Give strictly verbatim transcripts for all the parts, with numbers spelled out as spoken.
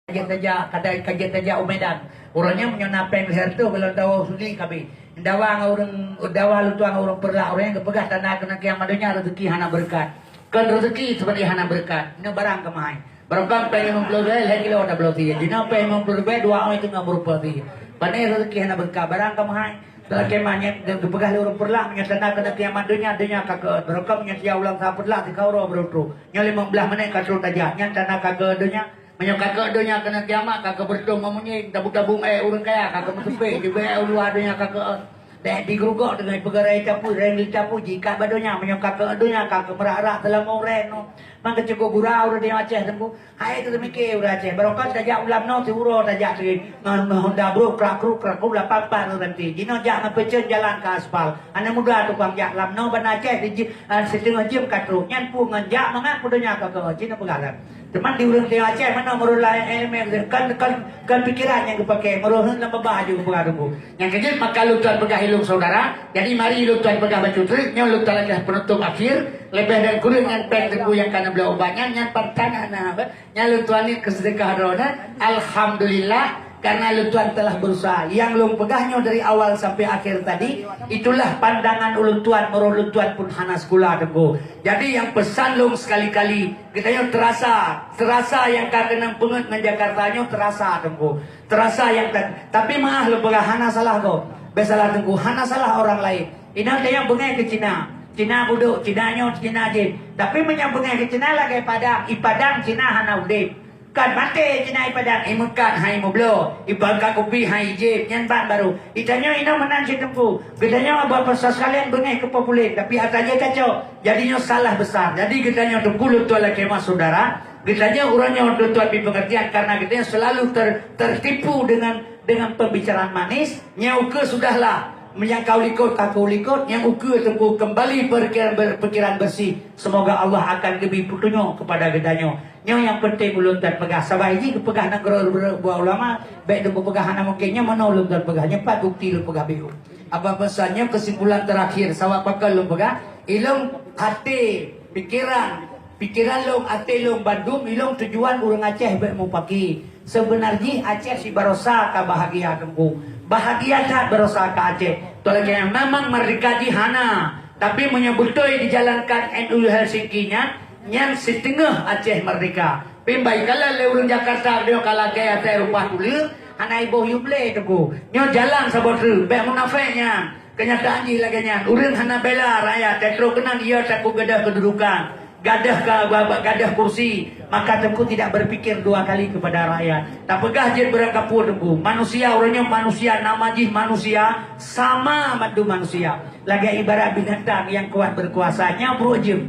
Ka jeuet tajak, ka jeuet tajak u Medan. Uroe nyoe meunyoe na péng lhèe reutôh gohlom tawoe suli kabi. Dawa ngon ureueng, dawa lôn tuan ngon ureueng Peureulak, ureueng nyang geupeugah tanda keuneuk kiamat donya, rezeki hana beureukat. Kon rezeki sebenarnya hana beureukat. Nyoe barang keumahan. Barokon péng limong ploh ribèe, lhèe kilo tabloe sie. Jinoe péng limong ploh ribèe, dua oi teungoh beureupa sie. Pane rezeki hana beureukat, barang keumahan. Dalam kemah nyan geupeugah lé ureueng Peureulak, meunyoe tanda keuneuk kiamat donya, donya ka keueut. Barokon meunyoe siat ulam sapeue telah, teuka uroe beureutoh. Nyoe limong blaih menit ka trok tajak, nyan tanda ka keueut donya. Meunyoe ka keueut donya keuneuk kiamat, ka keubeureutoh meumunyéng, tabu-tabu ék ureueng kaya, ka keumeuteupék, jibeuet ék u luwa donya ka keueut. Deh di geurugok deungon peugah rai tapui, rai tapui, jikat bak donya, meunyoe ka keueut donya, ka keumeurak-rak teulamong rai nyoe. Mangka cukôp gura ureueng di Aceh teungku. Hai teumiké ureueng Aceh, barokon tajak ulam nyoe siuroe tajak teuk ngon, ngon honda brok, krak kruk, krak kruk, lapan pat ureueng ranté. Jinoe jak ngon peucen jalan ka aspal. Hana mudah tukang jak lam nyoe Banda Aceh di ji-, ah, siteungoh jeuem ka trok. Nyan peue ngon jak mangat peue donya ka keuh. Jinoe peugah lom. Teuma di ureueng di Aceh meunan meureulah ilmu, kan, kan, kan pikiran nyang geupaké, meureuheun lam babah aju geupeugah teungku. Nyang keujeuet maka lôn tuan peugah ilôn saudara. Jadi mari lôn tuan peugah bacut treuk, nyoe lôn tuan lakèe penutup akhir. Leubeh dan kureueng nyan péng teungku nyang ka neubloe ubat nyan, nyan pantangan na, nyan lôn tuan ni keuseudeukah droeneuh. Alhamdulillah, karena lôn tuan telah berusaha. Nyang lôn peugah nyoe dari awal sampai akhir tadi, itulah pandangan ulôn tuan, meureuh lôn tuan pun hana sikula teungku. Jadi nyang peusan lôn sekali-kali, geutanyoe terasa, terasa nyang ka keunong peungeut ngon Jakarta nyoe terasa teungku. Terasa nyang ka, tapi meu'ah lôn peugah hana salah gob. Bèk salah teungku, hana salah orang lain. Inong tanyoe beungèh keu Cina. Cina budok, Cina nyoe, Cina jih. Tapi meunyoe beungèh keu Cina lagèe Padang, i Padang Cina hana udép. Kan maté Cina i Padang, i meukat hai meubloe, i bangka kupi hai jép, nyan ban barô. I tanyoe inong meunan cit teungku. Geutanyoe Bapak Ibu sekalian beungèh keu populer, tapi atra jih kacok. Jadi nyoe salah besar. Jadi geutanyoe teungku lôn tuan lakèe meu'ah saudara. Geutanyoe uroe nyoe lôn tuan bri peungeurtian karena geutanyoe selalu ter-, tertipu dengan, dengan pembicaraan manis. Nyoe ukeue sudahlah. Nyang ka u likot ka u likot, nyang ukeue teungku kembali pikiran ber-, pikiran bersih. Semoga Allah akan geubri peutunyok kepada geutanyoe. Nyoe nyang penting ulôn tuan peugah. Sabab jih geupeugah nanggroe buet ulama, bèk teungku peugah hana mungken. Nyoe meunoe ulôn tuan peugah. Nyoe pat bukti lôn peugah beuh. Apa pesan nyoe kesimpulan terakhir, sabab pakon lôn peugah, ilôn até, pikiran, pikiran lôn, até lôn bandum, ilôn tujuan ureueng Aceh bèk mupaki. Seubeuna jih Aceh si barosa ka bahagia teungku. Bahagia that barosa ka Aceh. Toh lagèe memang merdeka jih hana, tapi meunyoe beutôi dijalankan N U Helsinki nyan, nyan siteungoh Aceh merdeka. Pih ban ikalon lé ureueng Jakarta, nyoe ka lagèe asai rumpah tuléh, hana iboh yub lé teungku. Nyoe jalan saboh treuk, bèk munafék nyan. Keunyataan jih lagèe nyan, ureueng hana bela rakyat, teutroh keunan ia takot gadôh keududukan, gadôh ka, gadôh kursi, maka teungku tidak berpikir dua kali kepada rakyat. Tapeugah jeuet beurangkapeue teungku, manusia uroe nyoe manusia, nama jih manusia, sama mandum manusia. Lagèe ibarat binatang nyang kuat berkuasa, nyoe brôk jeuem.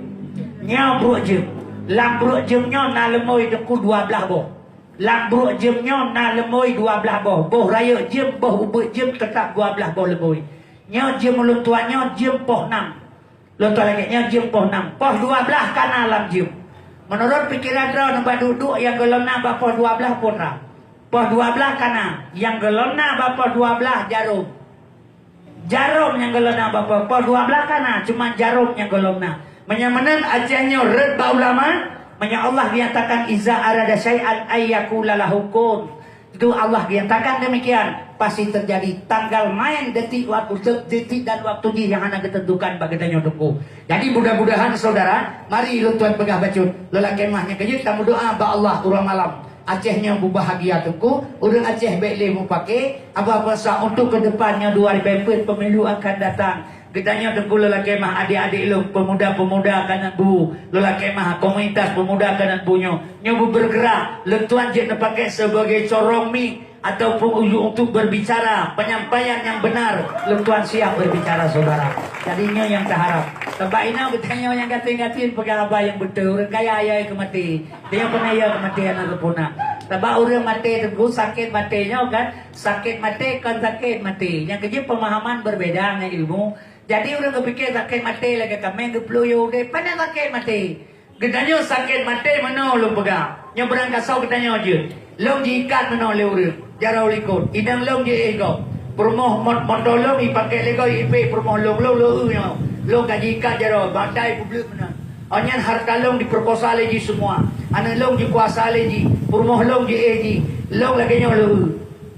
Nyoe brôk jeuem. Lam brôk jeuem nyoe na leumoi teungku dua blaih boh. Lam brôk jeuem nyoe na leumoi dua blaih boh. Boh rayeuk jeuem, boh ubeut jeuem, teutap dua blaih boh leumoi. Nyoe jeuem ulôn tuan nyoe jeuem poh nam. Lôn tuan lagèe nyoe jeuem poh nam. Poh dua blaih ka na lam jeuem. Meunurot pikeran droeneuh bak duek-duek nyang gohlom na bak poh dua blaih peue na. Poh dua blaih ka na. Nyang gohlom na bak poh dua blaih jarôm. Jarôm nyang gohlom na bak poh, poh dua blaih ka na, cuma jarôm nyang gohlom na. Meunyoe meunan Aceh nyoe rhot bak ulama, meunyoe Allah geunyatakan iza arada syai'an ayyakula lahu kun. Itu Allah geunyatakan demikian, pasti terjadi. Tanggal main detik waktu, detik dan waktu jih nyang hana geuteuntukan bak geutanyoe teungku. Jadi mudah-mudahan saudara, mari lôn tuan peugah bacut. Lôn lakèe meu'ah nyoe keujeuet tameudoa bak Allah uroe malam. Aceh nyoe beubahagia teungku, ureueng Aceh bèk lé mupake, aba pesan untuk ke depan nyoe dua ribèe peuet pemilu akan datang. Geutanyoe teungku lôn lakèe meu'ah adik-adik lôn, pemuda-pemuda ka nan bu, lôn lakèe meu'ah komunitas pemuda ka nan bu nyoe. Nyoe beubergerak, lôn tuan jeuet neupakè sebagai corong mi ataupun uju-, untuk berbicara penyampaian yang benar, lôn tuan siap berbicara saudara. Jadi nyoe nyang taharap. Sabab inoe geutanyoe nyang gasien-gasien peugah haba nyang beutôi, ureueng kaya ayai keu maté. Dia pernah ya kematian ataupun nak. Sabab ureueng maté teungku sakét maté nyoe kan, sakét maté kon sakét maté. Nyang keujeuet pemahaman berbeda ngon ilmu. Jadi ureueng geupike sakét maté lagèe kaméng geuplueng yôh udép, pane sakét maté. Geutanyoe sakét maté meunoe lôn peugah. Nyoe beurangkasoe geutanyoe jeuet. Lôn jiikat meunoe lé ureueng, jaroe likot. Idang lôn jiéh gob. Peurumoh mot-, moto lôn ipakè lé gob ipék peurumoh lôn, lôn, lôn, lôn, lôn ka jiikat jaroe, batai peubleuk meunan. Oh nyan harta lôn diperkosa lé jih semua. Aneuk lôn jikuasa lé jih, peurumoh lôn jiéh jih, lôn lagée nyoe lé.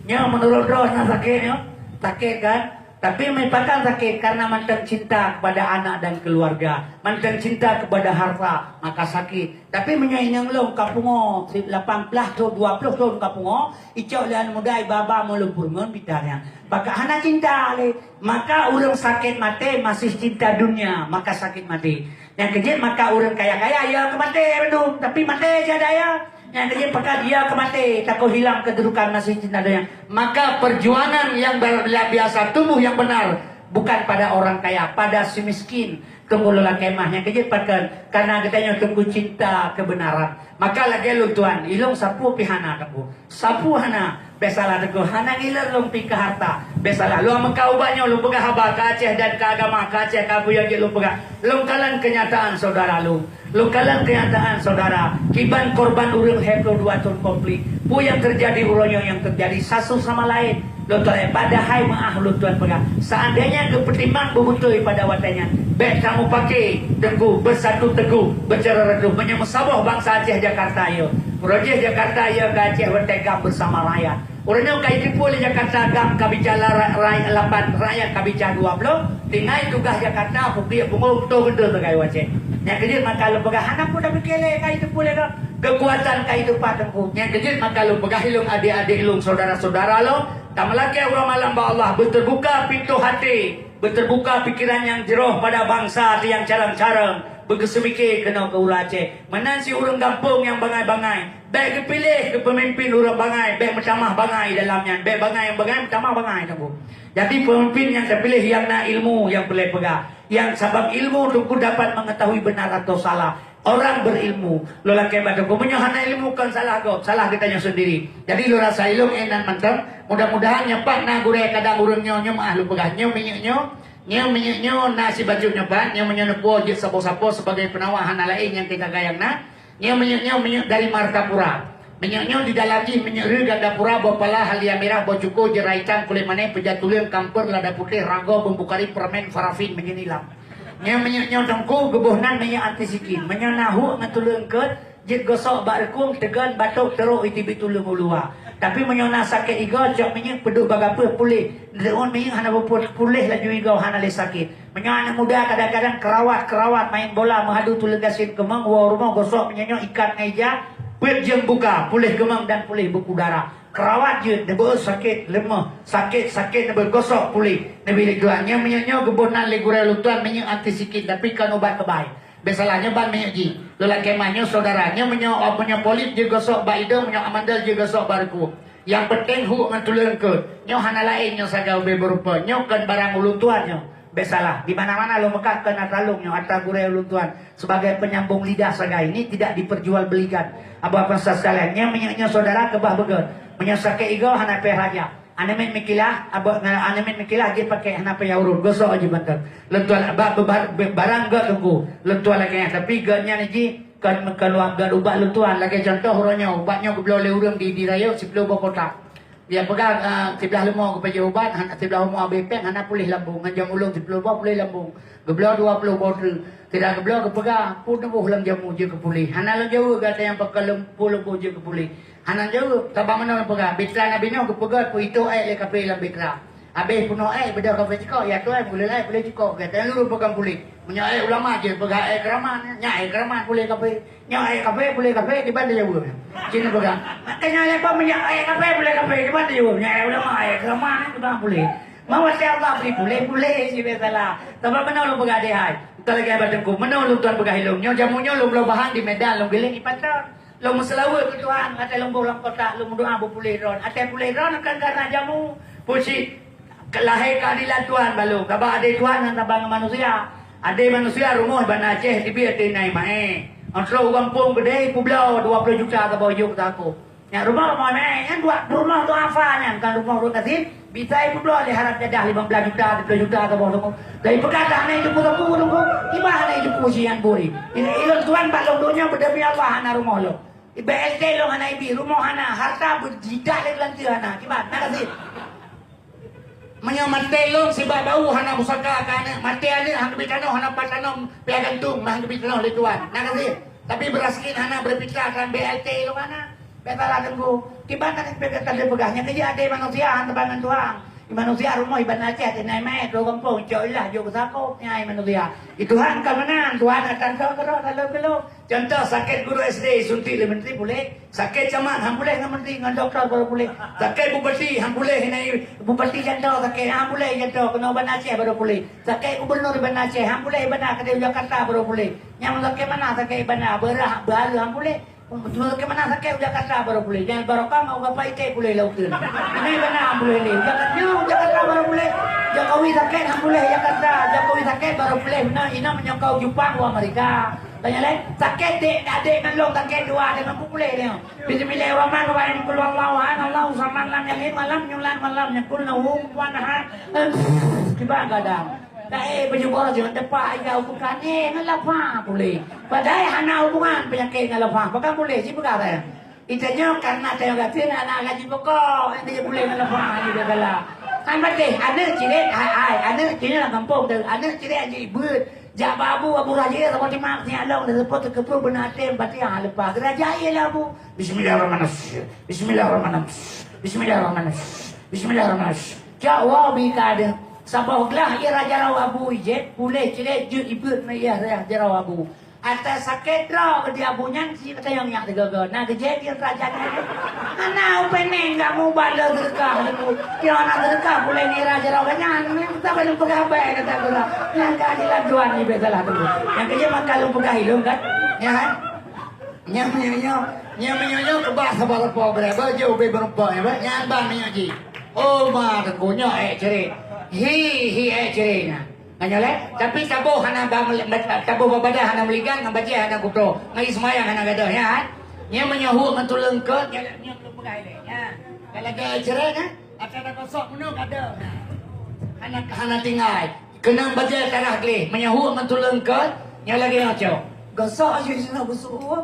Nyoe meunurot droe na sakét nyoe? Sakét kan? Tapi meupakan sakét karena mantong cinta kepada anak dan keluarga, mantong cinta kepada harta, maka sakét. Tapi meunyoe inong lôn ka pungo, lapan belas thon, dua ploh thon ka pungo, icok lé aneuk muda iba-ba mulung peurumoh bita nyan. Maka hana cinta lé. Maka ureuëng sakét maté masih cinta dunia, maka sakét maté. Nyang keujeuet maka ureuëng kaya-kaya, ya keu maté bandum, tapi maté jada ya. Nyang keujeuet pekat, ya keu maté, takot hilang kedudukan masih cinta dunia. Maka perjuangan yang ber- biasa tumbuh yang benar bukan pada orang kaya, pada si miskin. Teungku lôn lakée meu'ah, nyang keujeuet pakon, karena geutanyoe teungku cinta kebenaran. Maka lagée lôn tuan, ilong sapeue pih hana teungku. Sapeue hana, biasalah teungku, hana ngiler lôn pih keu harta. Biasalah, lôn meuka ubat nyoe lôn peugah haba keu Aceh dan keu agama keu Aceh keu peue nyang jeuet lôn peugah. Lôn kalon kenyataan saudara lôn. Lôn kalon kenyataan saudara. Kiban korban ureuëng hék dua thon konflik. Peue nyang teujadi uroe nyoe nyang teujadi satu sama laén. Lôn tuan, padahai meu'ah lôn tuan peugah, seandainya geupeutimang beubeutôi pada watée nyan, bék kamoe paké teungku beusatu teguh, beuceura reutôh meunyoe meusaboh bansa Aceh Jakarta yo. Meurajih Jakarta yo keu Aceh watée gam beusama rakyat. Ureuëng nyoe ka jiteupeue lé Jakarta gam ka bicara ra- rakyat lapan, rakyat ka bicara dua ploh, tinggai tugaih Jakarta peubiet pungo beutôi-beutôi lagée Aceh. Nyang keujeuet maka lôn peugah hana peue tapiké lé ka jiteupeue lé droe. Keukuatan ka jiteupeue teungku. Nyang keujeuet maka lôn peugah ilong adék-adék ilong saudara-saudara lôn. Tameulakée uroe malam bak Allah, beuteubuka pintoe até, beuteubuka pikiran nyang jroh pada bansa nyang carông-carông, beugeuseumike keunoe keu ureuëng Aceh. Meunan si ureuëng gampông nyang bangai-bangai, bék geupiléh keu peumimpin ureuëng bangai, bék meutamah bangai dalam nyan, bék bangai nyang bangai meutamah bangai teungku. Jadi peumimpin nyang tapiléh nyang na ilmu nyang peureulée peugah, nyang sabab ilmu teungku dapat mengetahui benar atau salah. Orang berilmu, lôn lakée bak teungku, meunyoe hana ilmu kon salah gob, salah geutanyoe sendiri. Jadi lôn rasa ilong éh nan mantong, mudah-mudahan nyoe pat na gurée kadang ureuëng nyoe, nyoe meu'ah lôn peugah, nyoe minyeuk nyoe, nyoe minyeuk nyoe na sibacut nyoe pat, nyoe meunyoe neupuwoe jeuet sapo-sapo sebagai peunawar hana laén nyang kita gayang na, nyoe minyeuk nyoe minyeuk dari Martapura. Minyeuk nyoe di dalam jih minyeuk reu Gandapura, boh pala halia mirah, boh cuko jeuraitan, kulét manéh, peujat tuleueng, kampeur, lada putéh, ragoe, bumbu kari, permen, parafin, minyeuk nilam. Nyoe minyeuk nyoe teungku geuboh nan minyeuk anti sikin. Meunyoe na huek ngon tuleueng keu jeuet gosok bak reukung, teugon, batok, teurok, itibi tuleueng u luwa. Tapi meunyoe na sakét igoe, cok minyeuk peuduek bak gapeue puléh. Neuteun minyeuk hana beuput puléh laju igoe hana lé sakét. Meunyoe aneuk muda kadang-kadang keurawat-keurawat main bola meuhadu tuleueng gasien keumong, woe rumoh gosok minyeuk nyoe ikat ngon ija, peuet jeuem buka, puléh keumong dan puléh buku darah. Keurawat jeuet, neubeuet sakét, leumoh, sakét, sakét neubeuet gosok puléh. Neubi lé tuan, nyoe minyeuk nyoe geuboh nan lé gurée lôn tuan minyeuk anti sikin, tapi kon ubat keubai. Biasalah nyoe ban minyeuk jih. Lôn lakée meu'ah nyoe saudara, nyoe meunyoe, oh, meunyoe polip jeuet gosok bak idong, meunyoe amandel jeuet gosok bak reukung. Nyang peunteng huek ngon tuleueng keu. Nyoe hana laén nyoe sagai ubé beurupa. Nyoe kon barang ulôn tuan nyoe. Bék salah, di mana-mana lôn meukat keu na talong nyoe atra gurée ulôn tuan sebagai penyambung lidah sagai. Ini tidak diperjualbelikan. Abah pemirsa sekalian, nyoe minyeuk nyoe saudara keubah beugét. Meunyoe sakét igoe hana payah raja. Aneuk miet meukilah, abah ngon aneuk miet meukilah jih pakai hana payah urut. Gosok jih mantong. Lôn tuan bak barang gét teungku. Lôn tuan lagée nyan, tapi gét nyan jih kon, kon luwah gét ubat lôn tuan. Lagée contoh uroe nyoe, ubat nyoe geubloe lé ureuëng di, di rayeuk siploh boh kotak. Dia peugah, ah, siblah leumo geupajoh ubat, hana siblah umu abéh péng, hana puléh lambung. Ngon jam ulôn siploh boh puléh lambung. Geubloe dua ploh boh treuk. Sira geubloe geupeugah, "Peue neuboh lam jamu jeuet keu puléh." Hana lôn jaweueb gata nyang pakai lom-, peue leuboh jeuet keu puléh. Hana jaweueb, sabab meunoe lôn peugah, bitra Nabi Noh geupeugah, "Peuitoh ék lé kafé lam bitra." Abéh peunoh ék, beudôh kafé cukôk, ya tuai, puléh ék, puléh cukôk. Gata nyang lurus peugah puléh. Meunyoe ék ulama jeuet peugah ék keuraman, nyan ék keuraman puléh kafé. Nyoe ék kafé, puléh kafé, kiban teujaweub. Cit neupeugah. Maka nyoe lé bak meunyoe ék kafé, puléh kafé, kiban teujaweub. Nyoe ék ulama, ék keuraman, kiban puléh. Mawat ya Allah bri puléh, puléh, si biasalah. Sabab meunoe lôn peugah deh hai. Entah lagée abah teungku, meunoe lôn tuan peugah ilong. Nyoe jamu nyoe lôn bloe bahan di Medan, lôn giléng di Patar. Lôn meuseulaweuet keu Tuhan, watée lôn boh lam kotak, lôn meudoa beupuléh droen. Watée puléh droen kan karena jamu. Peue cit? Lahé keuadilan Tuhan bak lôn, sabab adé Tuhan hana saban ngon manusia. Adé manusia rumoh bak na Aceh teubiet ateueh na imaé. Ôh trok u gampông beudé peubloe dua ploh juta saboh jok sakoh. Nyan rumoh-rumoh imaé, nyan dua rumoh duafa nyan, kon rumoh ureuëng gasien. Bisa ipeubloe lé harab jadah limong blaih juta, siploh juta saboh rumoh. Tapi peugah hana ijeuku sapeue rumoh, iba hana ijeuku sian buri. Ilôn Tuhan bak lôn donya beudemi Allah hana rumoh lôn. B L T lôn hana ibi, rumoh hana, harta beujidak lé geulanteue hana. Kiban, na gasien. Meunyoe maté lôn sibak bau hana pusaka keu aneuk, maté aneuk hana geubri tanoh, hana pat tanoh piah gantung, hana geubri tanoh lé Tuhan. Na gasien. Tapi beuraskin hana beurpitra dan B L T lôn hana. Bèk salah teungku. Kiban ka teupeugah nyan keuh jeuet até manusia han teubangon Tuhan. Di manusia rumoh iban Aceh, di nai mèt, lôn gampông, cok ilah jok keu sakoe, nyan manusia. Di Tuhan ka meunan, Tuhan akan cok keudroe dalam keulôn. Contoh, sakét guru S D suntik lé menteri puléh, sakét camat han puléh ngon menteri ngon doktor baru puléh. Sakét bupati han puléh nai bupati janto sakét han puléh janto keunoe Banda Aceh baru puléh. Sakét gubernur Banda Aceh han puléh Banda keudéh Jakarta baru puléh. Nyang sakét mana sakét Banda beurah baru han puléh. Beutôi sakét mana sakét Jakarta baru puléh. Nyang barokah mau gapai té puléh laut tu. Ini Banda han puléh lé. Jakarta, Jakarta baru puléh. Jokowi sakét han puléh Jakarta. Jokowi sakét baru puléh. Nah, ina menyokong Jepang wa Amerika. Tanya lain, sakét dek, adek ngon lôn sakét dua, adek mampu puléh dia. Bismillahirrahmanirrahim. Qul huwallahu ahad, Allahu samad, lam yalid walam yulad walam yakul lahu kufuwan ahad. Kiban gadang. Dah eh baju bola jangan depak aja bukan eh ngelapa puléh. Padahal hana hubungan penyakit ngelapa. Bukan puléh sih pegang saya. Itanyoe karena tayong gasien aneuk gaji pokok, nyang teujeuet puléh ngon leupah, nyang teujeuet galak. Kan patéh, aneuk cirét, hai, hai, aneuk cirét lam gampông tu, aneuk cirét jeuet beuet. Jak bak abu, abu raja, saboh timak, siat lông, teuseupôt, teukeupeu, beuna até, patéh, ah, leupah. Geuraja ie lé abu. Bismillahirrahmanirrahim. Bismillahirrahmanirrahim. Bismillahirrahmanirrahim. Bismillahirrahmanirrahim. Cok woe bi ka deuh. Saboh glah ie raja rau abu ijép, puléh cirét jeuet ibeuet meuiah rayah jarau abu. Ata sakét droe keu di abu nyan si katayong nyak teugogo. Na geujép di raja nyan. Hana upéneng kamu bala seudeukah leuku. Yo na seudeukah puléh nira jaroe nyan. Tapi lôn peugah bèk kata gura. Nyang ka diladuan ni bèk salah tu. Nyang keujép maka lôn peugah ilôn kan. Ya kan? Nyang meunyoe, nyang meunyoe keubah sabar po bèk. Baju ubé beureumpok ya. Nyang ban meunyoe ji. Oh ma teuku nyoe ék ceré. Hi hi ék ceré nyan. Ngon nyoe lé, tapi saboh hana ba, saboh bak badan hana meuligan, ngon bajèe hana kuto, ngon ie seumayang hana gadôh, nyan. Nyan meunyoe huek ngon tuleueng keu, nyan, nyan keu peugah ilèe, nyan. Kalau lagèe ceré nyan, atra dah gosok meunoe gadôh, nyan. Hana, hana tinggai. Keunong bajèe tarah gleh, meunyoe huek ngon tuleueng keu, nyan lagèe nyoe cok. Gosok aja di sana gosok.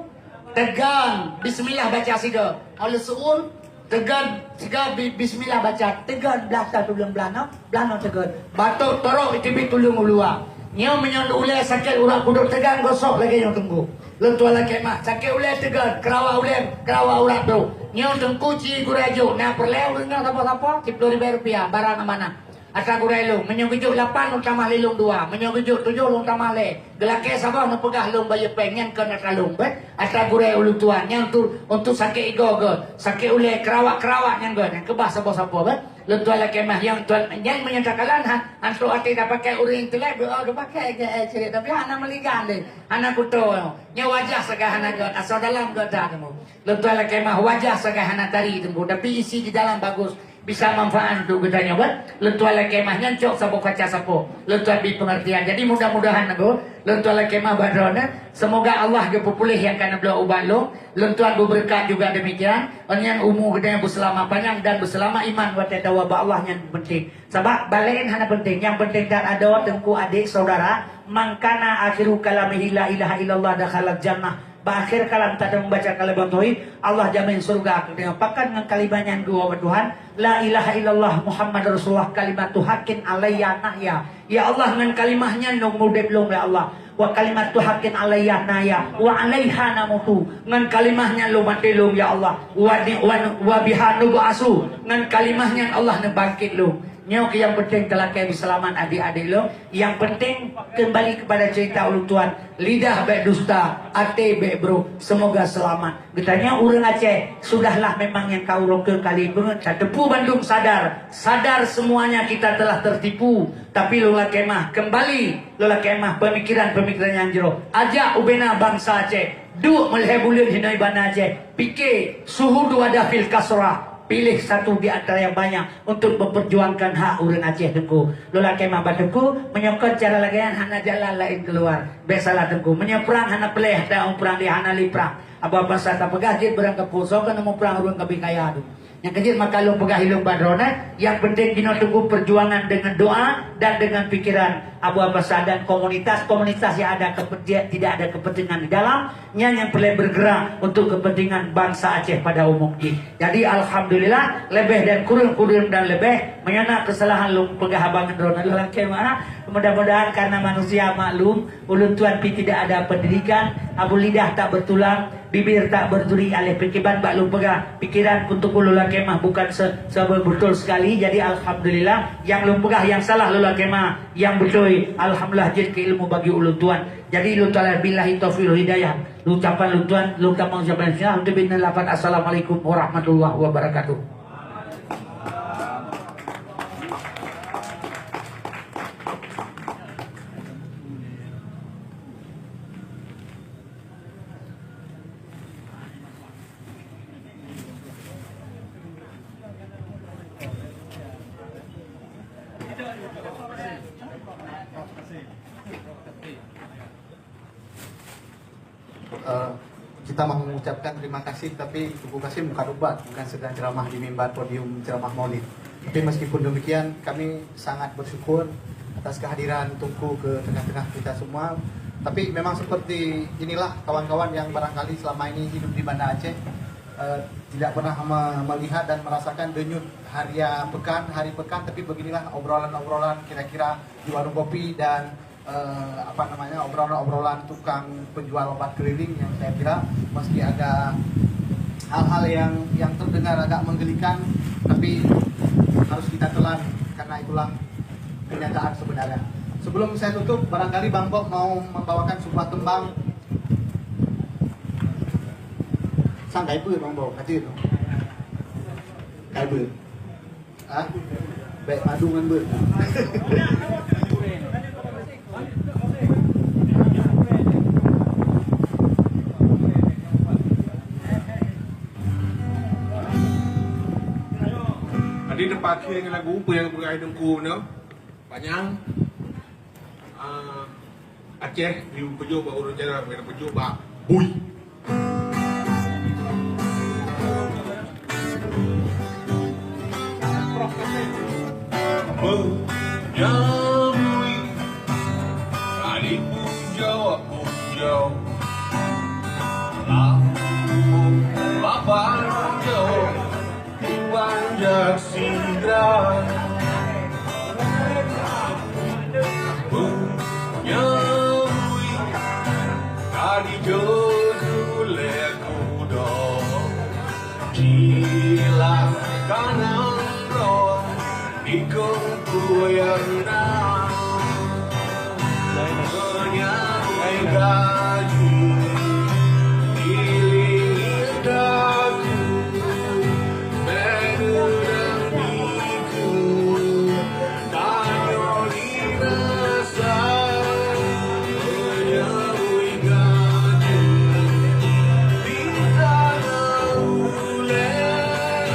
Teugon, bismillah baca sigoe. Kalau seuul, Teugon, teugon bi-, bismillah baca. Teugon blah ta tuleueng blah noe, blah noe teugon. Batok torok iteubiet tuleueng u luwa. Nyoe meunyoe ulèe sakét urat kudok teugon gosok lagèe nyoe teungku. Lôn tuan lakèe mah, sakét ulèe teugon, keurawa ulèe, keurawa urat brôk. Nyoe teungku ci gurèe jok, na peureulèe ureueng nyoe sapo-sapo, siplôh ribèe rupiah, barang amanah. Atra gurèe lôn, meunyoe geujok lapan lôn tamah lé lôn dua, meunyoe geujok tujoh lôn tamah lé. Geulakèe saboh neupeugah lôn bayeue péng nyan kon atra lôn, beh. Atra gurèe ulôn tuan nyan tu untuk sakét igoe-goe, sakét ulèe keurawa-keurawa nyan goe, nyan keubah saboh-saboh, beh. Lôn tuan lakèe mah nyang tuan nyan meunyoe takalon ha, antuk até tapakèk ureueng intelek, doa geupaké geuék cirit, tapi hana meuligan deh, hana kuto. Nyoe wajah sagai hana göt, asoe dalam göt that teungku. Lôn tuan lakèe mah wajah sagai hana tari teungku, tapi isi di dalam bagus. Bisa manfaat untuk geutanyoe, beh. Lôn tuan lakèe mah nyan cok saboh kaca sapo. Lôn tuan bi pengertian. Jadi mudah-mudahan nanggo lôn tuan lakèe mah bak droeneuh, semoga Allah geupeupuléh nyang ka neubloe ubat lôn. Lôn tuan beubeureukat juga demikian. Ngon nyan umu geutanyoe beuseulama panyang dan beuseulama iman watèe tawoe bak Allah nyan penting. Sabab bak laén hana penting. Nyang penting that adoe teungku adék saudara, man kana akhiru kalamihi la ilaha illallah dakhalal jannah. Bak akhé kalam tanyoe meubaca kalimah tauhid, Allah jamin syeuruga keu tanyoe. Pakon ngon kalimah nyan geuwoe bak Tuhan, "La ilaha illallah Muhammad Rasulullah kalimatu haqqin alayya nahya." Ya Allah, ngon kalimah nyan lôn udép lôn, ya Allah. "Wa kalimatu haqqin alayya nahya, wa alaiha namutu." Ngon kalimah nyan lôn maté lôn, ya Allah. "Wa di-, wa, wa biha nub'asu." Ngon kalimah nyan Allah neubangkét lôn. Nyoe keuh nyang penting teulakèe beuseulamat adék-adék lôn. Nyang penting kembali kepada cerita ulôn tuan, lidah bèk dusta, até bèk brôk. Semoga selamat. Geutanyoe ureueng Aceh, sudahlah memang nyang ka uroe keu kali beungeut tateupeue bandum sadar. Sadar semuanya kita telah tertipu. Tapi lôn lakèe mah, kembali lôn lakèe mah pemikiran-pemikiran nyang jroh. Ajak ubena bansa Aceh, duek meulhèe buleuen hinoe Banda Aceh. Pike, suhudu ada fil kasrah. Pilih satu di antara yang banyak untuk memperjuangkan hak ureueng Aceh teungku. Lôn lakèe mah bak teungku, meunyoe kon cara lagèe nyan hana jalan laén keuluar. Bèk salah teungku. Meunyoe prang hana peureulèe, hana prang di hana lé prang. Abu Abbas tapeugah jeuet beurang kapeue soe keuneuk muprang ureueng ka bi kaya tu. Nyang keujeuet maka lôn peugah ilôn bak droeneuh, nyang penting jinoe teungku perjuangan dengan doa dan dengan pikiran Abu Abbas dan komunitas-komunitas yang ada kepentingan, tidak ada kepentingan di dalam. Nyan nyang peureulèe bergerak untuk kepentingan bansa Aceh pada umum jih. Jadi alhamdulillah, lebih dan kurang, kurang dan lebih, meunyoe na keusalahan lôn peugah haba ngon droeneuh lôn lakèe meu'ah. Mudah-mudahan karena manusia maklum, ulôn tuan pih tidak ada pendidikan, abu lidah tak bertulang, bibir tak berduri, aleh pikiban bak lôn peugah, pikiran untuk ulôn lakée mah bukan se-, sebetul sekali. Jadi alhamdulillah, nyang lôn peugah nyang salah lôn lakée mah, nyang beutôi alhamdulillah jeuet keu ilmu bagi ulôn tuan. Jadi lôn tuan billahi taufiq wal hidayah. Ucapan lôn tuan, lôn tamong ucapan Islam, lôn tuan bina lafaz assalamualaikum warahmatullahi wabarakatuh. Eh, kita mau mengucapkan terima kasih, tapi Teungku Kasim bukan ubat, bukan sedang ceramah di mimbar podium ceramah Maulid. Tapi meskipun demikian, kami sangat bersyukur atas kehadiran Teungku ke tengah-tengah kita semua. Tapi memang seperti inilah kawan-kawan yang barangkali selama ini hidup di Banda Aceh, eh, tidak pernah me-, melihat dan merasakan denyut haria pekan, hari pekan, tapi beginilah obrolan-obrolan kira-kira di warung kopi dan eh, apa namanya, obrolan-obrolan tukang penjual obat keliling yang saya kira meski ada hal-hal yang, yang terdengar agak menggelikan, tapi harus kita telan karena itulah kenyataan sebenarnya. Sebelum saya tutup, barangkali Bang Bob mau membawakan sebuah tembang. Sang kai beuet Bang Bob, hadir. Kai beuet. Ah, bèk padu ngon beuet. Jadi teupaké ngon lagu peue nyang geupeugah Teungku nyoe? Panyang. Ah, Aceh, di peujôh bak ureueng jalan, bukan peujôh bak bui. Meunyoe bui, ka dipujoe-pujoe. Lam bak pajoe. Dipanjak sidra. Meunyoe bui ka dijôk lé kudo, cilaka nanggroe. Dikong kuyang na meunyoe gaji iling daku, bèk neudang dikeue tanyoe dirasa. Meunyoe gaji di tanah ulèe,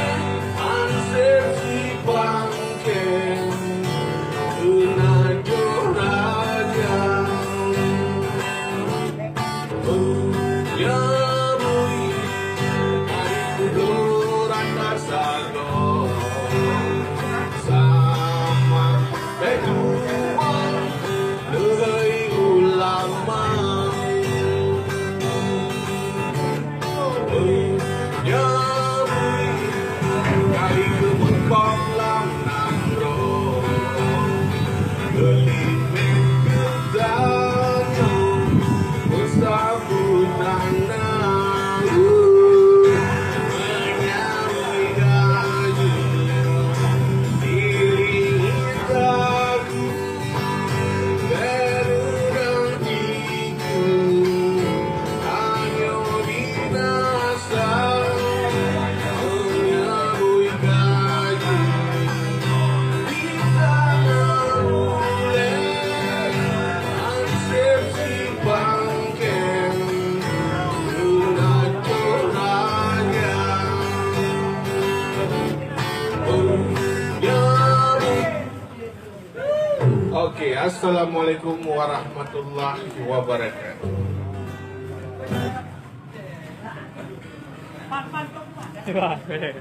anseb sipang Leuhai ulama, meunyoe bui ka jipeubuet bom lam nanggroe, geulimèe geutanyoe meusaboh tanah. Meunyoe bui ka jeuet, diri taku Oke, assalamualaikum warahmatullahi wabarakatuh. Wah, beres.